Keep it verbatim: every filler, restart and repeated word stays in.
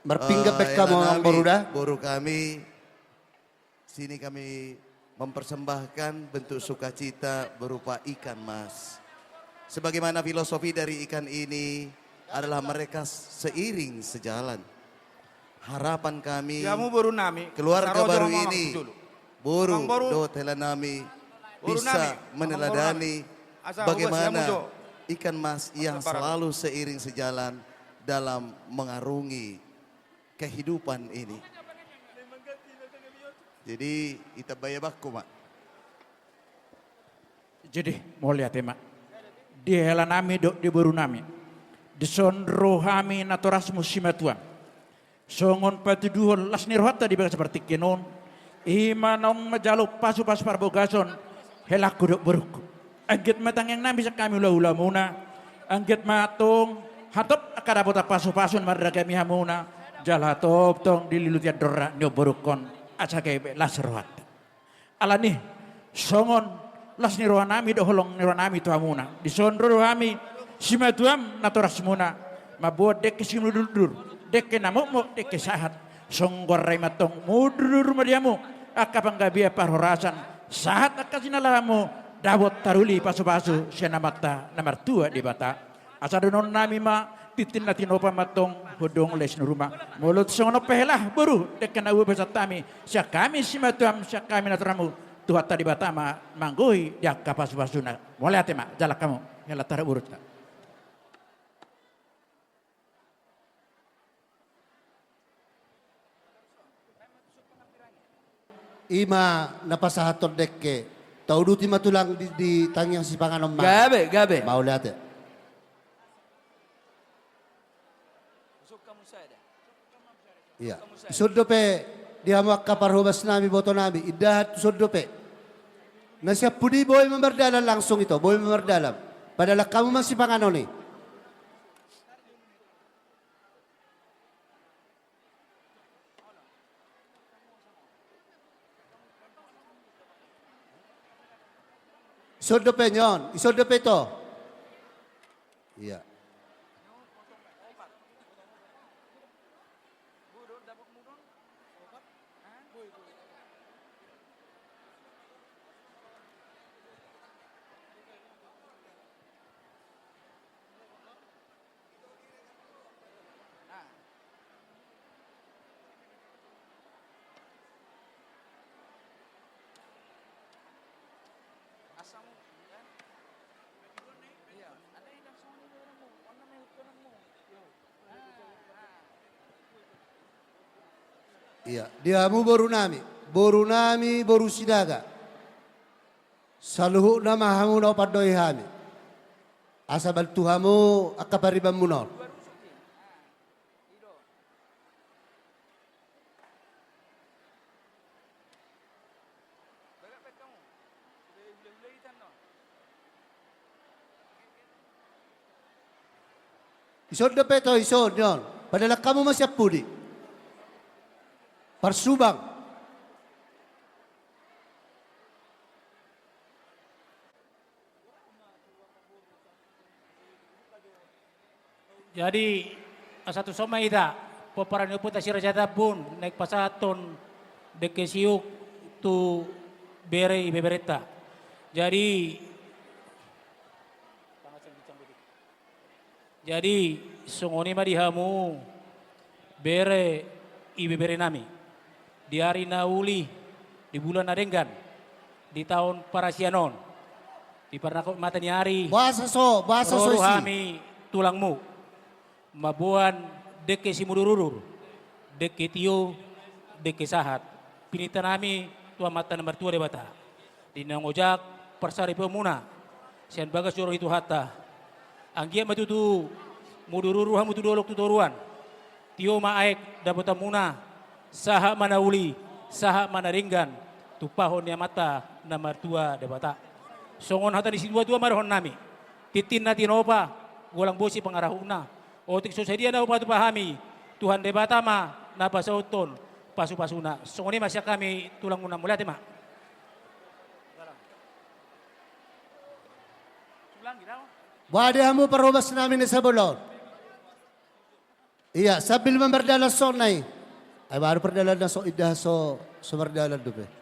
Marpinggan baen hamu, amang boru, da. Boru kami, sini kami mempersembahkan bentuk sukacita berupa ikan mas. Sebagaimana filosofi dari ikan ini adalah mereka seiring sejalan. Harapan kami, keluarga baru ini, boru dohot hela nami, bisa meneladani bagaimana ikan mas yang selalu seiring sejalan dalam mengarungi kehidupan ini. Jadi, ita bae bakku, Mak. Jadi, mauliate ma di hela nami dohot di boru nami. Dison ro hami natorasmu simatuam songon patuduhon las ni rohanta di bagasan partingkian on. I ma naung manjalo pasupasu parbagason helangku dohot borungku. Anggiat ma tangiang nami sian hami hulahulamuna. Anggiat ma tong hatop angka dapotan pasupasu na marragam i hamuna. Jala hatop tong dilului andorang ni omborungkon asa gabe las rohanta. Alani songon las ni roha nami dohot holong ni roha nami tu hamuna, dison ro do hami simatuam natorasmuna mamboan dengke simudurudur, dengke na mokmok, dengke sahat. Songon goar nami ma tong, mudurudur ma di hamu angka panggabean parhorasan, sahat angka jinalahanmu, dapot taruli pasupasu sian Amanta na martua Debata. Asa dohonon nami ma, tintin na tinopa ma tong, hundung les ni ruma. Molo tung songon on pe hela boru, dengke na ua pesan hami sian hami simatuam, sian hami natorasmu, Tuhanta Debata ma manggohi di angka pasupasuna. Mauliate ma, jalang hamu hela tarboru ta. I ma na pasahathon dengke. Tauduti ma tulang di, di tangiang sipanganon ma. Gabe, gabe. Mauliate. Iya. Dison dope di hamu angka parhobas nami, boto nami, indahan tuson dope. Na sian pudi boi ma mardalan langsung ito, boi ma mardalan. Padalan hamu ma sipanganon i. Dison dope nion, dison dope ito. Iya. Iya, di hamu boru nami, boru nami boru Sinaga. Saluhutna ma hamu na hupandoi hami. Asa bantu hamu angka paribanmuna on. Dison dope ito, dison nion. Padalan hamu ma sian pudi. Parsubang. Jadi, asa tuson ma hita, pomparan ni ompunta Si Raja Tambun, naeng pasahathon dengke siuk tu bere ibeberenta. Jadi, Jadi, songon i ma di hamu, bere ibebere nami. Di ari na uli, di bulan na denggan, di taon parasian on, di parnangkok mata ni ari, boasa so, boasa so ro do isi hami tulangmu, mamboan dengke simudurudur, dengke tio, dengke sahat. Pininta nami tu Amanta na martua Debata. Di naung ojak parsaripeonmuna sian bagas joro ni Tuhanta. Anggiat ma tutu mudurudur hamu tu dolok tu toruan. Tio ma aek dapotanmuna, sahat ma na uli, sahat ma na denggan, tumpahon ni Amanta na martua Debata. Songon hata ni situatua ma dohonon nami. Tintin na tinopa, golang bosi pangarahutna. Otik so sadia na hupatupa hami, Tuhan Debata ma na pasauthon pasupasuna. Songon i ma sian hami tulangmuna, mauliate ma. Boha di hamu parhobas nami na sabola on. Iya, sambil ma mardalan songon i. Ai baru pardalanan so indahan so, so mardalan dope.